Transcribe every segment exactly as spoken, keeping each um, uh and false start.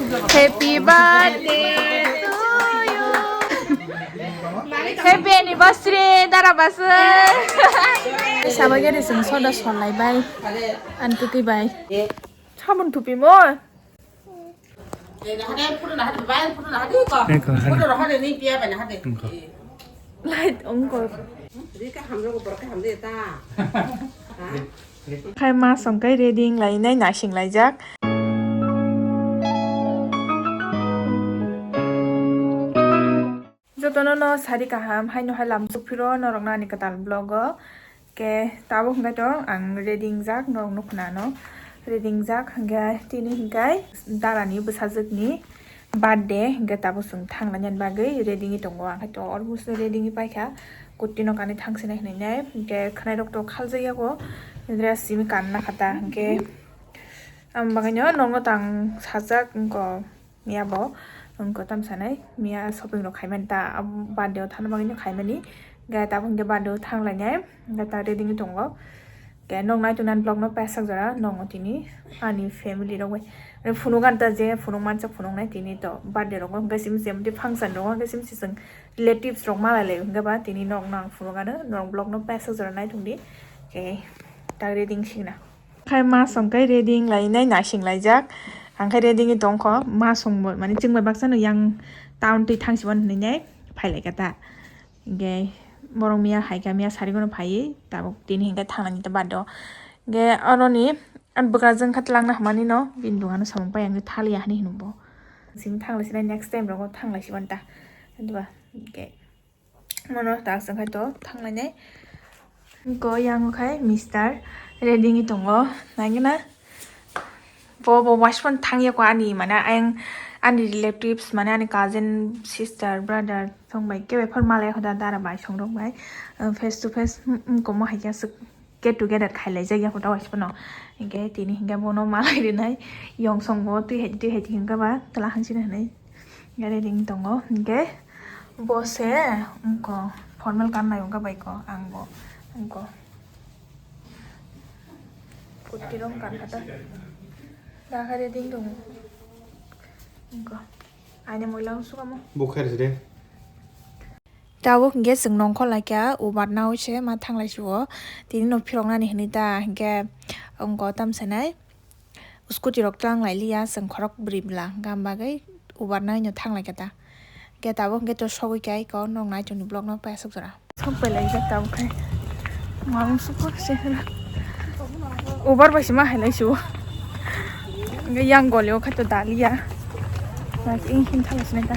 Happy birthday to you. Happy anniversary, dara basai. Sabagari sing soda solai bai. Antuti bai. Sabun tupi mo. Eko, hari. Light on kor. Khai ma song kai ready wng lai nai, nasing lai jak. Jotono no sari kaham, haino hai lam suk phiro norok no ani kwtal vlog o. Ke tabuk hwnkhe to ang ready wngjak, norok nukho na no ready wngjak, hwnkhe tini hwnkhe dara ni bwsajwk ni birthday, hwnkhe tabuk chwng thang laina bagwi ready wngwi tongo. Ang khe to almost ready wngwi paikha, kurti no kanwi thang sinai hinwi nai, hwnkhe khwnai rok to khaljak yago, dress simi kanna kha ta, hwnkhe ang bagwi no norok no tang sajak wngkha. Miya bo wngkha tam sanai, miya shopping rok khaimani ta, birthday o thangna bagwi no khaimani. Hwnkhe tabuk hwnkhe birthday o thang lainai, hwnkhe ta ready wngwi tongo. Hwnkhe nok nai tongnani vlog no paisa jora nongo tini ani family rok bai. Ani phunuk ani ta je phunuk mansa phunuk nai tini to birthday rogo, hwnkhe simi se function rogo, hwnkhe simi se chwng relatives rok malai lai hwnkhe ba tini nok no ang phunuk ano, norok vlog no paisa jora nai tongdi. Hwnkhe ta ready wngwi sina. Khai ma song kai ready wng lai nai, nasing lai jak. Ang khai ready wngwi tong kho, ma song bo, mane, chwng bai baksa no yang town twi thang si mano hinwi nai phai lai kha ta. Hwnkhe borok miya hai kha, miya sari gano phaiwi tabuk tini hwnkhe thang laini ta birthday o. Hwnkhe oro ni ani bwkrajwk wngkha twlangna hamani no, bini dogano samung pai ang thaliya hinwi hino bo. Simi thang lai sinai, next time rogo thang lai si mano ta. Hwnkhe. Mono ta aswk khai to thang lainai. Go yang khai mister ready wngwi tongo. Nangina. Bo, bo waispan thang ya ko ani, mane, ayang ani relatives, mane, ani cousin, sister, brother, song bai kebe phar malai hoda dara bai song rok bai, uh, face to face, um, um, komo hai khe aswk get together khailai jak ya hoda waispan no. Hwnkhe tini hwnkhe bono malai rinai, yong song bo twi hai, twi hai, twi hwnkhe ba twla hansi hinwi. Gari ring tongo, hingke bo se wngko formal kan nai wngka bai ko ang bo wngko. Kurti rok kan kata. Da gari ring tongo. Wngko. Aini moila wng sukamo. Bukhar jide. Tabuk hingke chwng nongkhor laikha, ubar naui se ma thanglai sio. Tini no phirok nani hinui ta, hingke wngko tam sanai. Scooty rok tang lai liya, chwng khorok bwrwi bwla, hwnkha bagwi ubar nai no thang lai kha ta. Hwnkhe tabuk hwnkhe to sogwi kha iko, norok nai tongni vlog no paisuk jora. Sok pai lai jak tabuk khai. Mamung sukuk se hwla. Ubar bai se ma hai lai su. Hwnkhe yang goli o khai to da liya. Like ing hin thala sinai ta.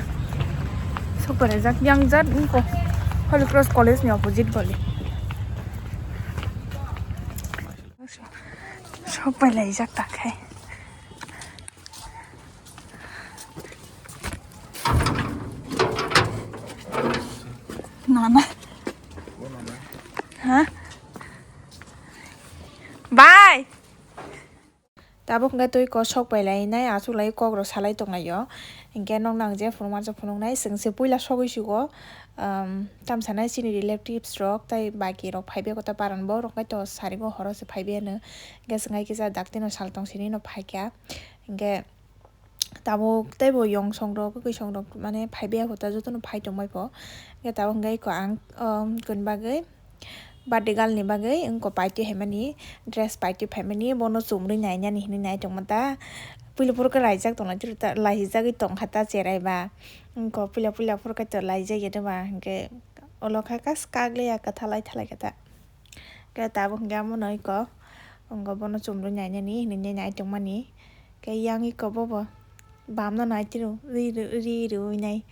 Sok pai lai jak yang jat iko. Holy Cross College ni opposite goli. Sok pai lai jak ta khai. Nana. Ha? Bye. Tabuk hwnkhe twi kosok pai lai nai, aswk lai kok rok salai tong lai o. Hinkhe nokno ang je phunuk mano phunuk nai, chwng se puila sogwi sugo. Um, tam sanai chini relatives rok tei baki rok phai bego ta paran bo rok khe to sari go horo se phai biyano. Hingke swngai kisa dakti no sal tong sini no phai kha. Hingke tabuk tei bo yong song rok, kwkwi song rok mane phai biya kho ta joto no phai tong bai pho. Hingke tabuk hingke ko ang, um, kon bagwi birthday girl ni bagwi wngko paitwi hai mani, dress paitwi phai mani, bono chumrwi nai nani hinwi nai tong ma ta. Puila phuru khe laijak tong lai ta, laijagwi tong kha ta cherai ba. Wngko puila puila phuru khe to laijak ya de ba, hingke ulo khe kas kak liya kwthalai thalai khe ta. Khe tabuk hingke amo no iko, wngko bono chumrwi nai nani hinwi nai tong mani. Khe yang iko bobo bam no nai tiro, ri ri ri ri wi nai.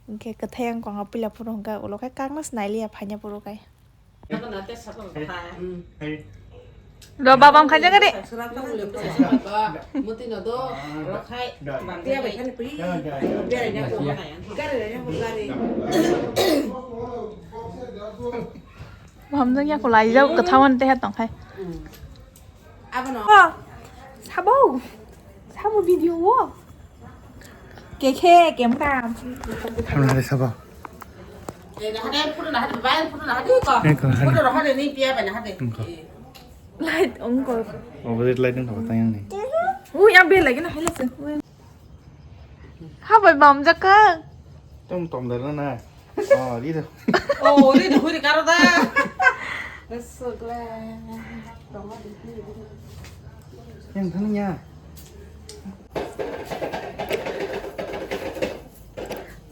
Hingke kwthai yang kong puila phuru hingke ulo khe kak no se nai liya phaina phuru khe. Lo babam khaja gari. Bam jang ya kulai jau kathawan teh tong khai. Abono. Oh, sabo. Sabo video wo. Kekhe, kemka. Thamna re sabo. Eh, ko, hade. Light on kor. Opposite light on kor, tayang ni. Ui, yang bel lagi na, hai lesen. Ui. Habai bamjak kha. Tom tom da na. Oh, ri do. Oh, ri do, ri karo da. Sugla. Yang thani ya.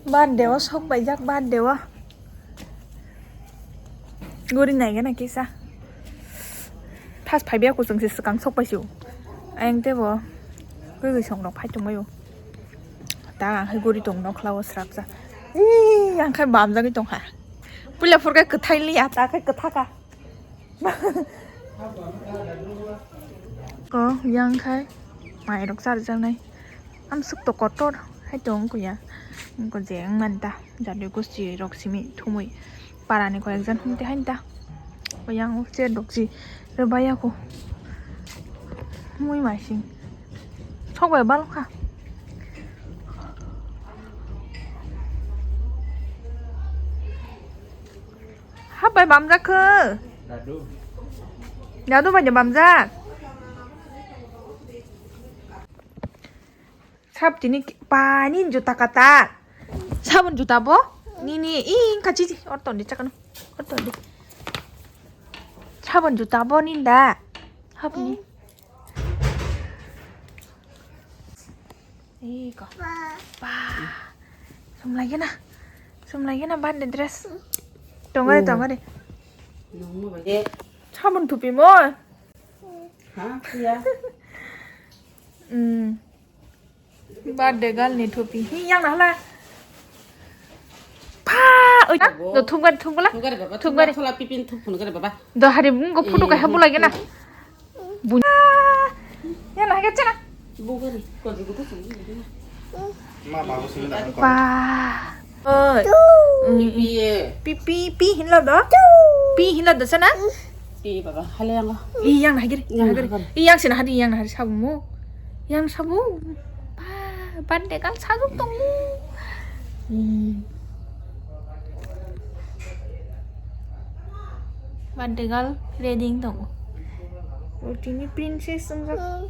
Birthday o sok bai jak birthday o. Guri nai gana kisa. Thas phai biya kuchung se swkang sok pai su. Ayang tebo. Gui gui song rok phai tong mai o. Ta ang hai guri tong nok lao srap sa. Ih, ang khai bam jagui tong ha. Puila phur kai kwthai li ya, ta khai kwtha ka. Ko yang khai mai rok sar jang nai. Am suk to kotor hai tong ko ya. Ko je ang man ta. Jadui gosti rok simi thumui parani koyekjon hum te hain ta. Oyang o chair dokchi rebaya ko mui maising sok bai balo kha. Habai bamjak kho. Dadu. Dadu bai de bamjak. Sab tini ki-, pani juta kata. Sabun juta bo? Nini, ih, kachi, orton di chakano. Orton di. Sabun juta bo ninda. Hapni. Ih, ko. Pa. Sum lagi na. Sum lagi na bande dress. Tongare, tongare. Sabun thupi mo. Ha, iya. Hmm. Birthday girl ni thupi. Hi, yang na hala. Pa, oi, do thumgar, thumgala. Thumgare baba, thumgare. Thumgala pipin thup phunugare baba. Do hari bungo photo kai habu lagi na. Bun-, yang na hake chana. Bugari, ko jugu to sung. Ma, ma, bo sung na. Pa. Oi. Mm, mm. Pipi, pi hinlo do? Pi hinlo do sana? Pi baba, hale yang. Ih, yang na hagiri, yang na hagiri. Ih, yang sina hari, yang na hari sabu mu. Yang sabu. Pa, birthday girl sajok tong mu. Hmm. Birthday girl ready tong mu. Rotini princess wngjak.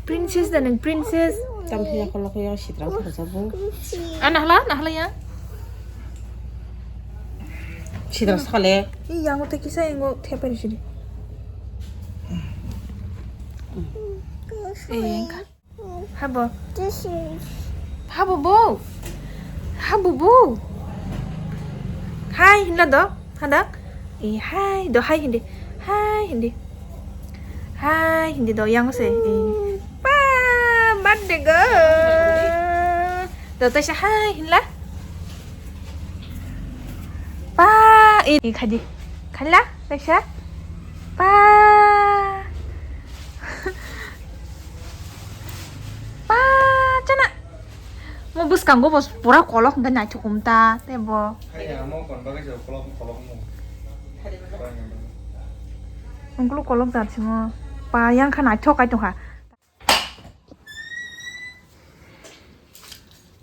Princess da nang princess. Tam thaya kholo khoya sidra kholo jabo. Ah, nahla, nahla ya. Sidra sale. I yang utai kisa yang utai apa di sini? Eh, yang kan? Habo. Habo bo. Habo bo. Hai, hina do. Hada. Eh, hai do, hai hindi. Hai hindi. Hai hindi do, yang se. Eh. Pa, birthday girl. Do taisa hai hinla. Pa, eh, khadi. Khala, taisa. Pa. Pa, chana. Mo bwskango bo pura kolok hwnkhe naithok hum ta, tei bo. Hai, amo kon bagwi se kolok, kolok mo. Ungkulu kolok jar simo. Pa, yang kha naithok kai tongkha.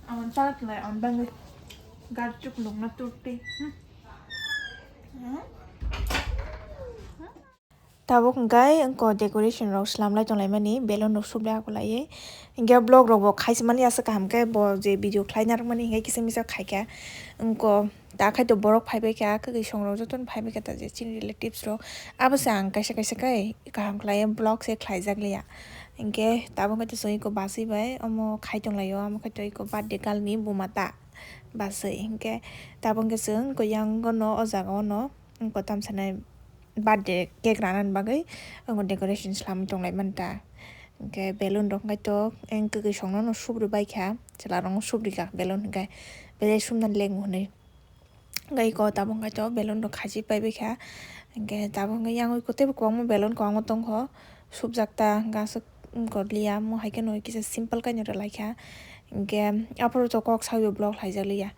Amon salak lai on bangwi. Garchuk lungna turti. Hmm. Hmm. Tabuk hwnkhe wngkha decoration rok slamlai tonglaimani, balloon rok sublai akulaiwi. Hwnkhe vlog rok bo khaisa mani aswk kaham khe bo je video khlai narwkmani hwnkhe kisa misa khaikha. Wngkha ta khaito borok phaibaikha, kwkwi songrok jotono phaibaikha ta je chini relatives rok. Abosa ang kaisa kaisa khe kaham khlaiwi vlog se khlaijak liya. Hwnkhe tabuk khe to chwngwi ko baswi bai omo khai tonglaio, omo khe to iko birthday girl ni buma ta baswi. Hwnkhe tabuk khe chwng ko yang no o jaga o no wngkha tamsa nai. Birthday cake rana ni bagwi omo decoration slamwi tonglai manta. Hwnkhe balloon rok hwnkhe to eng kwkwi songno no subrwi baikha, chwla rokno subrwi kha balloon hwnkhe belai sumnani lengmu hwnwi. Hwnkhe iko tabuk hwnkhe to balloon rok khachi paibaikha, hwnkhe tabuk hwnkhe yang iko teibo kwbangma balloon kwbangma tongkho. Subjak ta hwnkhe aswk wngkha liya, omo hai kheno kisa simple khe no rwlaikha. Hwnkhe aphuru to kok sawi vlog khlaijak liya.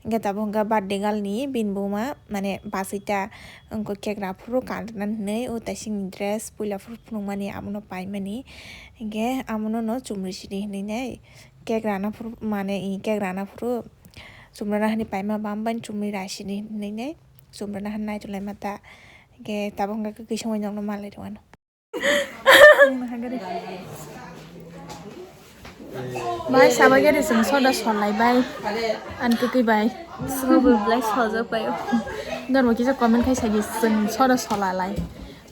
Hwnkhe tabuk hwnkhe birthday girl ni bini buma, mane, baswi ta wngkha cake rana phuru kanrwna hinwi, o taisingni dress puila phuru phunukmani, abono paimani. Hwnkhe amono no chumri sini hinwi nai cake rana phuru, mane, i cake rana phuru chumrana hinwi paima bam bai chumri rai sini hinwi nai chumrana hinwi nai tonglaima ta. Hwnkhe tabuk hwnkhe kwkwi songwi nokno manlai rw ano. Ang nahagari. Bai sabai gari chwng soda solai bai. An kwtwi bai. Sabo belai sojak bai. Norbo kisa comment khai sadi chwng soda solalai.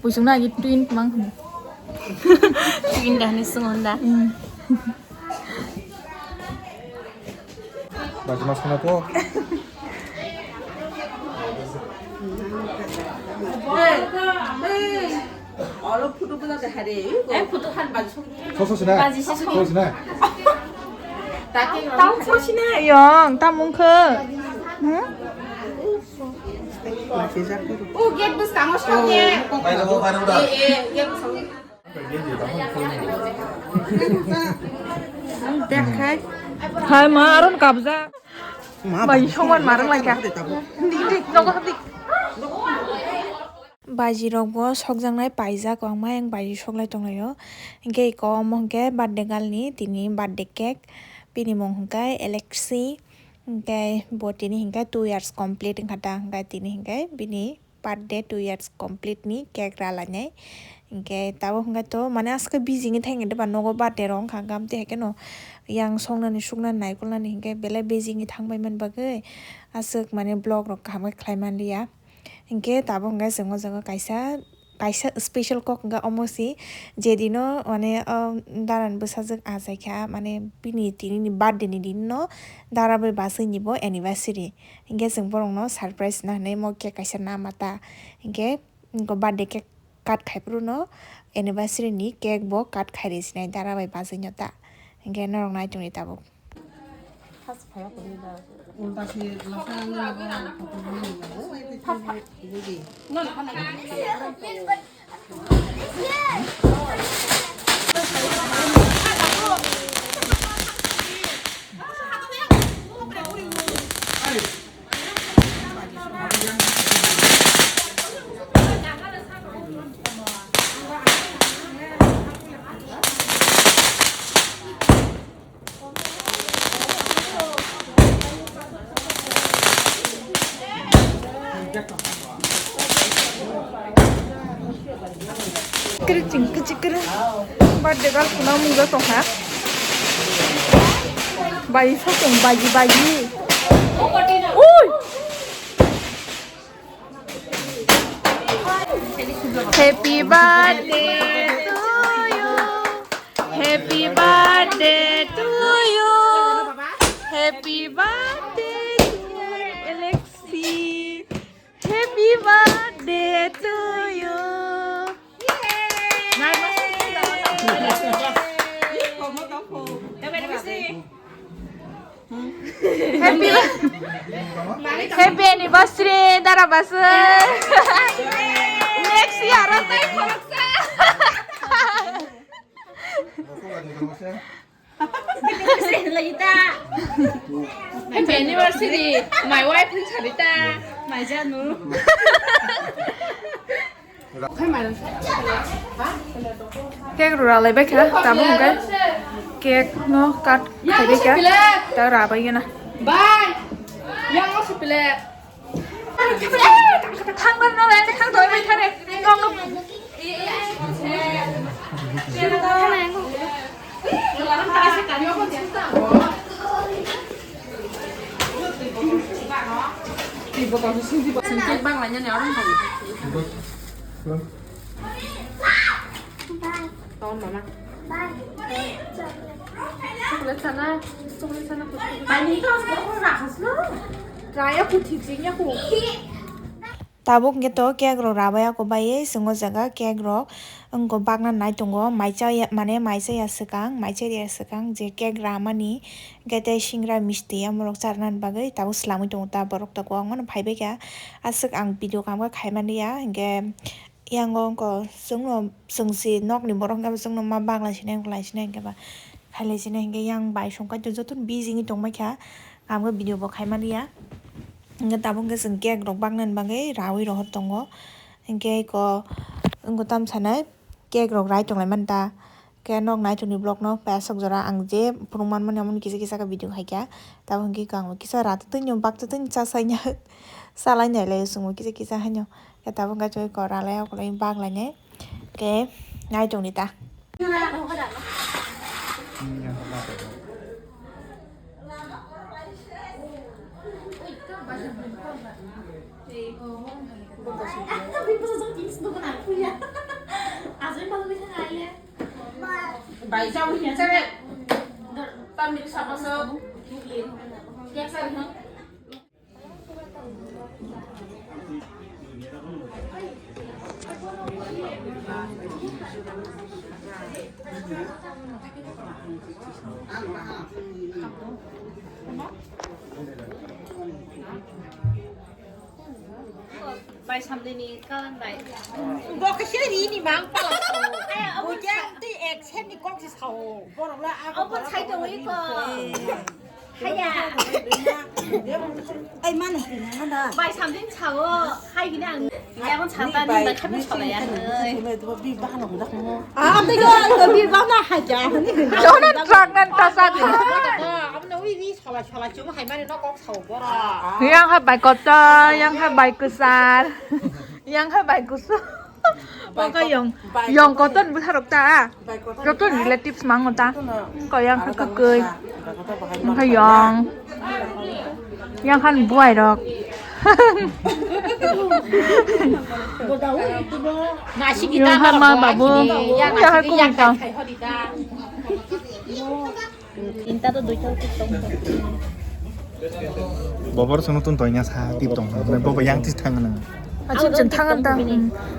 Puisung na agi twin mang. Twin dah ni sungon dah. Bagi mas kena tu. Olo photo bola de hare. Eh, photo han baji sok. Sok sok sina. Baji sok. Sok sina. Tau sok sina yong, tamung khe. Hmm? O gate bwskango sok ye. Bai, bai, bai, bai. Eh, eh, gate bwskango. Hai ma aron kabja. Bai songman marang lai kha. Dik dik nogo dik. Baji rok bo sokjaknai paijak kwbangma yang baji soklai tonglaio. Hingke eko omo hingke birthday girl ni tini birthday cake. Bini mung hingke Alexi. Hingke bo tini hingke two years complete wngkha ta hingke tini hingke bini birthday two years complete ni cake ralainai. Hingke tabuk hingke to mane aswk busy wngwi thangya doba nogo birthday rok wngkha hingke amtwi hai kheno yang songnani suknani naikolnani hingke belai busy wngwi thangbai mani bagwi aswk mane vlog rok kaham khe khlai manliya. Hingke tabuk hingke chwng o jaga kaisa, kaisa special kok hingke omo si je dino mane o dara ni bwsajwk achaikha mane bini tini ni birthday ni din no dara bai bachwi ni bo anniversary. Hingke chwng borokno surprise na hinwi mo cake kaisa na mata. Hingke birthday cake cut khai phuru no anniversary ni cake bo cut khai rw sinai dara bai bachwi no ta. Hingke norok nai tongdi tabuk. Kiri ching kichi kiri. Birthday girl kuna mungja tongha. Bai sokong bai bai. Ui. Happy birthday to you. Happy birthday to you. Happy birthday, dear Alexi. Happy birthday to you. Happy, happy anniversary, Dara Basu. Next year, aro tai khoroksa. Happy anniversary, my wife ni sarita, my janu. Cake rwra lai bai kha, tabuk hwnkhe cake no cut khai bai kha, ta ra bai gana. Bai, yang no sipile. Thang ban no lai, thang doi bai thare. Kong no. Cake bang lainani orang tadi. Ton mama. Chocolate sana, chocolate sana. Raya puthi jingya ku. Tabuk hwnkhe to cake rok rabai ako baiwi chwng o jaga cake rok wngkha bakna nai tongo, mai cha ya, mane mai cha ya swkang, mai cha ya swkang je cake ramani hwnkhe tei singra misti amorok charnani bagwi tabuk swlamwi tongo ta borok ta kwbangmano phaibai kha aswk ang video kaham khe khaimani ya hwnkhe yango wngkha chwngno chwng si nokni borok hwnkhe chwngno ma baglai sinai wngkha lai sinai hwnkhe ba khailai sinai hwnkhe yang bai songkha jotono busy wngwi tongbai kha. Ang bo video bo khaimani ya. Hingke tabuk hingke chwng cake rok baknani bagwi rawi rohor tongo. Hingke eko wngkha tam sanai cake rok rai tonglai mani ta. Khe nok nai tongni vlog no payasok jora ang je phunuk manmani omo ni kisa kisa khe video khaikha. Tabuk hingke eko ang bo kisa ra twtwino bak twtwino cha saina salai nailai o chwngbo kisa kisa haino. Khe tabuk hingke eko ralai okolai bak lainai. Khe nai tongni ta. Bai, jauh ni cewek. Tamil sama so. Biasa, ha? Bai samdini kalan bai. Bo khe se ri ni mang pala sao. Aya, abo bujang sa- ti ek sen ni kok se sao. Borok la abo abo sai borok tongwi ri ko. Haya. Ai mano. Bai samdin sao. Hai gini ang. Ya, ang sata ni bai kami salai ya. Bi bahana budak mo. Ah, ang tega ang bi bahana haja. Jono tragnan tasat. Ang na wi wi salai salai cuma hai mani no kok sao bora. Yang ha bai kota, yang ha bai kusar. Yang ha bai kusar. Bangka yong, yong koton bwtharok ta. Joto relatives mango ta. Ko yang kha kwkwi. Wngkha yong. Yang khan buai rok. Yang khan ma babu. Yang khan kumui tong. Tinta to duita ucit tong. Bobor sono tun toina sa tip tong. Bobo yang tis thang na. Achin chen thang ta.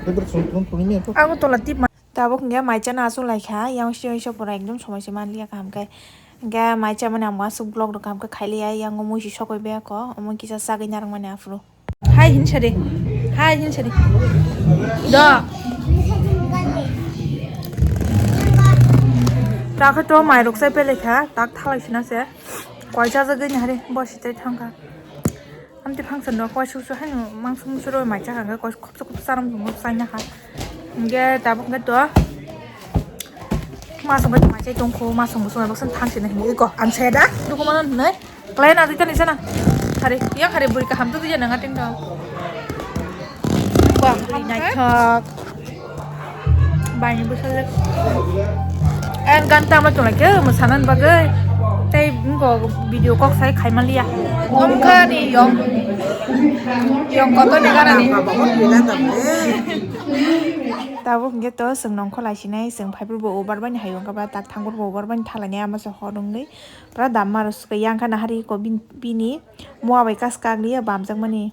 Bobor sono tun tun ni. Ang tola tip. Tabuk hingke mai chana aswk lai kha, yang siyoi sopora ekdom somoi se man liya kaham khe. Hingke mai chamani ang aswk vlog rok kaham khe khai liya, yang o mui si sokoi biyako, omo kisa sagwi narwk mani aphuru. Hai hin sari, hai hin sari. Do. Takhe to mai rok sai pele kha, tak thalai sina se. Koi chajagwi ni hari, bo sitai thang kha. Amtwi function no koi su su haino mangso musu roi mai chakha hwnkhe koi khopsa khopsa rom rom chaina kha. Hwnkhe tabuk hwnkhe to masong bai mai chai tongkho, masong musu bai baksa thang sina hinwi ko ang saya da dukumano hinwi klai na dita ni sana. Hari yang hari buri kaham tu dija nang ating dong. Ko hari naithok. Baini bwsajak. En gan tamo tonglaikhe mwsanani bagwi. Tei wngkha video kok sai khaimaliya. Wngkha ni yong. Yong kotor ni ganani. Tabuk hwnkhe to chwng nongkhor laisinai, chwng phaiphuru bo ubar bani hai wngkha ba tak thangphuru bo ubar bani thalainai ama se hor wngwi. Pura damma rw swkha yang kha nahari ko bin-, bini mua bai kas kagriya bamjakmani.